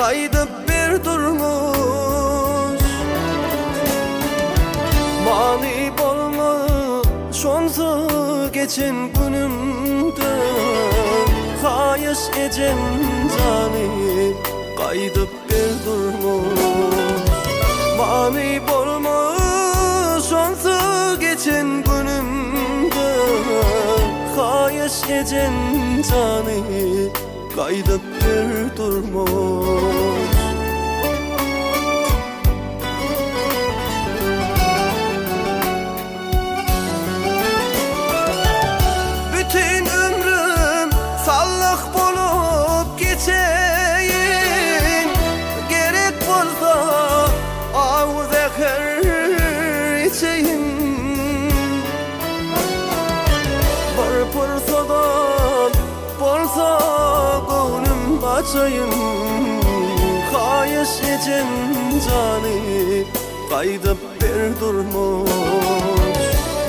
Gaýdyp ber durmuş. Many bolmaz şonsuz geçen günümde. Haýyş ejem jany gaýdyp ber durmuş. Many bolmaz şonsuz geçen günümde. Haýyş ejem jany gaýdyp ber durmuş. Bütün ömrüm sallah bolup geçeýin. Gerek bolsa aw zäher içeýin. Bir pursadam bolsa göwnüm açaýyn. Haýyş ejem jany gaýdyp ber durmuş.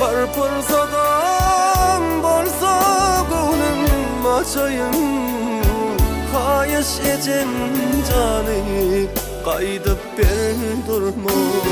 Bir pursadam bolsa göwnüm açaýyn. Haýyş ejem jany gaýdyp ber durmuş.